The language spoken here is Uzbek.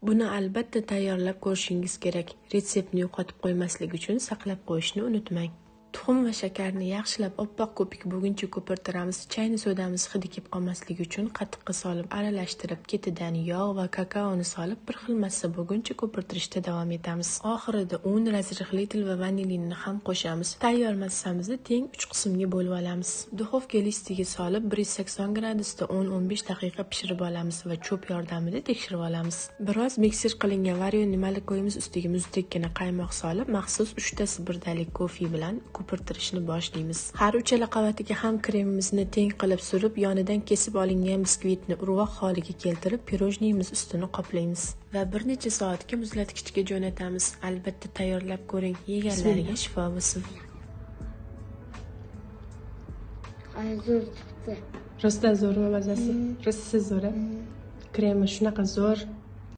Buni albatta tayyorlab ko'rishingiz kerak. Retseptni yo'qotib qo'ymaslik uchun saqlab qo'yishni unutmang. Tuxum va shakarni yaxshilab oppoq ko'pik bo'lguncha ko'pirtiramiz. Chayni sodamiz hidi kelib qolmasligi uchun qatiqqa solib aralashtirib, ketidan yog' va kakaoni solib bir xil massa bo'lguncha ko'pirtirishda davom etamiz. Oxirida un, разрыхлитель va vanilinni ham qo'shamiz. Tayyor massamizni teng 3 qismga bo'lib olamiz. Duxovka listiga solib 180 gradusda 10-15 daqiqa pishirib olamiz va cho'p yordamida tekshirib olamiz. Biroz mikser qilingan varyonni malikoyimiz ustiga muzdekkina qaymoq solib, maxsus 3 tasi birdalik kofe bilan ko'pirtirishni boshlaymiz. Har uchala qavatiga ham kremimizni teng qilib surib, yonidan kesib olingan biskvitni urvoq holiga keltirib, pirojniyimiz ustini qoplaymiz va bir necha soatga muzlatgichga jo'natamiz. Albatta tayyorlab ko'ring, yeganlariga shifo bo'lsin. Ay, zo'r chiqdi. Rostdan zo'rmi mazasi? Rosa zo'r. Kremi shunaqa zo'r.